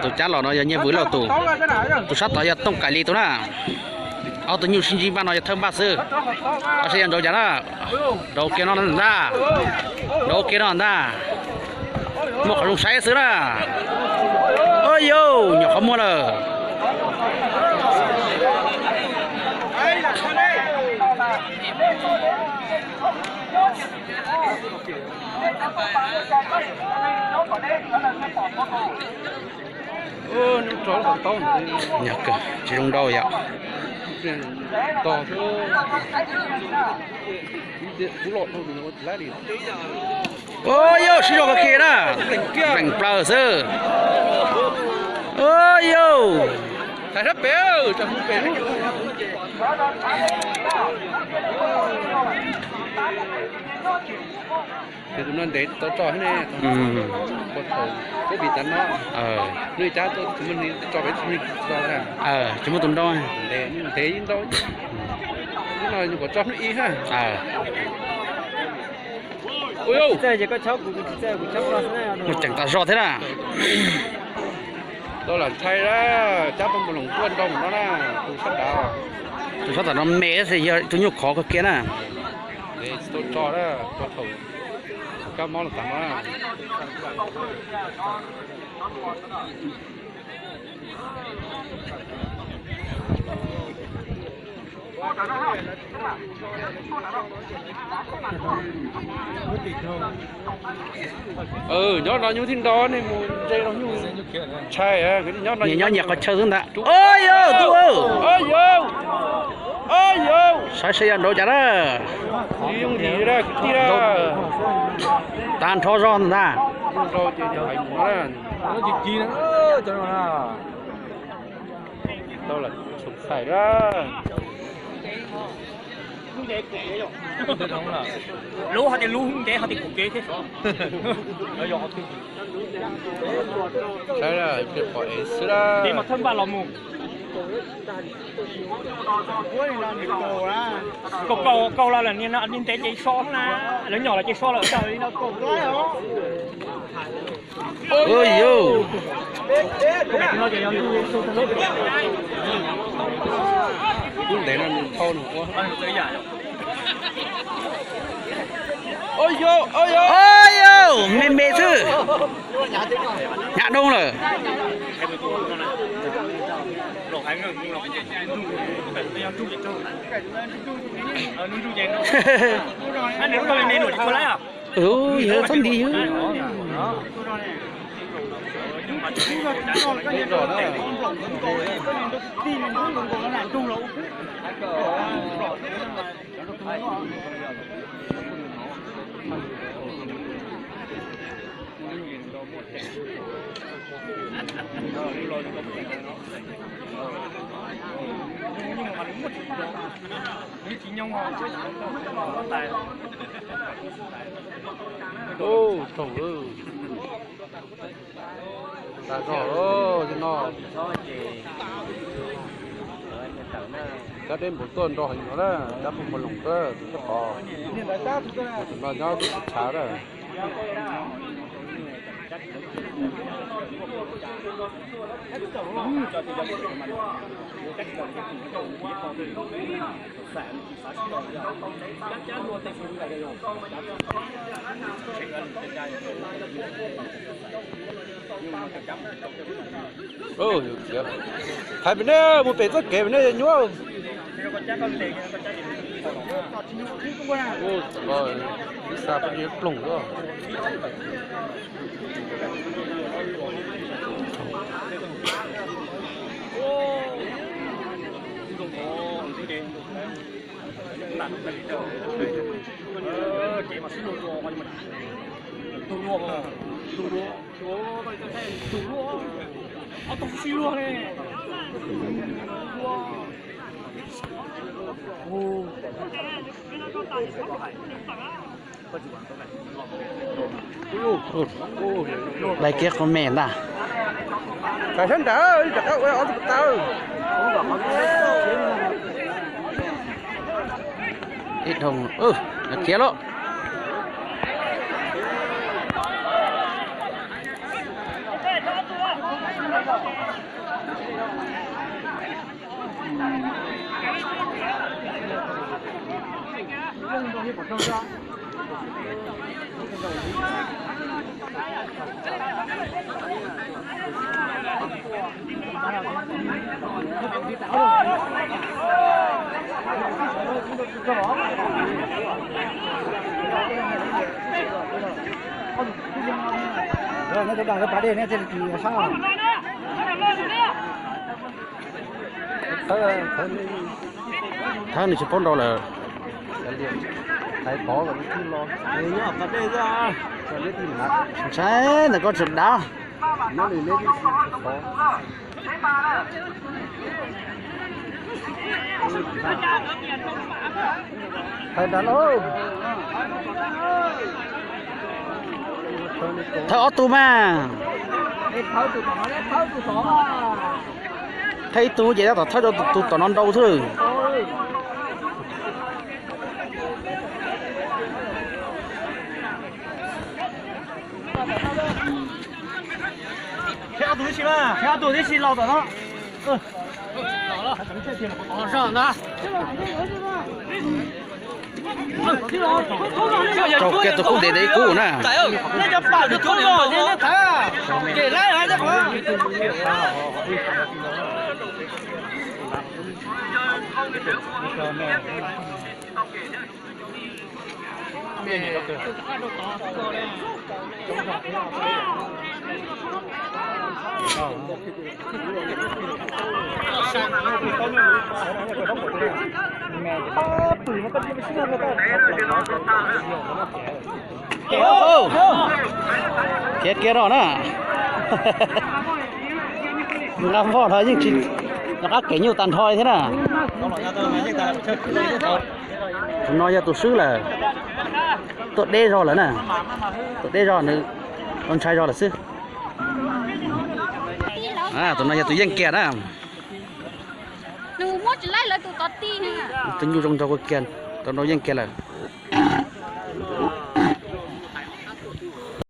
Tus cab los no yog Nyiaj Vwm lawm tus. Tus sab tod yog Tooj Kaim Lis tus na. Ob tug nyuj sib ntsib npaj no yog thawj npaj xwb. Ob seb yog nraud cas na. Nraud kiag no ntag. Nraud kiag no ntag. Muaj qhov zoo saib xwb na. Ua yau, nyuam qhuav muaj lawm. Nyuag kawg, tsis zoo nraud yom. Ua yau, sib zog kawg kiag na. Nplees plaws xwb. Ua yau. Tus no ntev tau tso thiab ne. Ua thaum ub vim tas no, hnub ib cab tuaj tsis muaj neeg tso pem tsis muaj neeg tso na. Tsis muaj tus nrau, ntev ib nrau. Hnub no nyuam qhuav tso hnub ib ha. Mus tseem tas zog thiab na. Tau lam ntshai na, cab poj npua loos tuaj nrau mus no na, tus sab nrad. Tus sab tom no me xwb, yog tus nyuj khov kawg kiag na. Tsis tau tso na, tso thaum kab mob los tas no na. Nyob no nyuj thiaj nrau, nej mus ze no nyuj ntshai. Nyob nyias qhov chaw xwb ntag. Ua yau, tub, saib seb yog nraud cas na. Tag nrho zog ntag. Lub hais tias lub ntev hais tias kuv kev thiab. Saib pom ev xwb, mas thawj npaj los mus. Kaus kaus los lawm, niag ntev ces so na, lawv nyom los ces so lawm. Lub ntev no nws thau nws ua. Ua yau, me me xwb. Hnyav doo lawm. Yog txhob nti yog. Ub, tsaug lawm. Tag zog lawm no. Cab deb npaum tuaj nrau heev no na, cab poj npua loos xwb, tus coj qos. Tus no nyob tus tshav na. Thaiv pem nej, mus pem txoj kev pem nej nyuaj. Ib xa poj niam ploog lawm. Lais kiag qhov me ntag. Tawm sab nrad, rov qab ua ob tug taw. Ib dhau, khiav lauj. Thawb nws tsis paub nrau lawm. Ntshai ntawm koj tseem dav. Thawb ob tug mas. Thawb ib tug ces tab tom thawb rau tus tom no nrau xwb. Rau kiag tus kub ntev ntev ib kub na. Khiav kiag no na. Nqa voj no yeej tsis nco qab kev nyuj tag nrho li thiab na. Tus no yog tus swb lawm. Tuaj deb zog lawm na. Tuaj deb zog nws ntshai zog lawm xwb. Tus no yog tus yeej kiag na. Tus nyuj zoo nraug kiag, tus no yeej kiag lawm.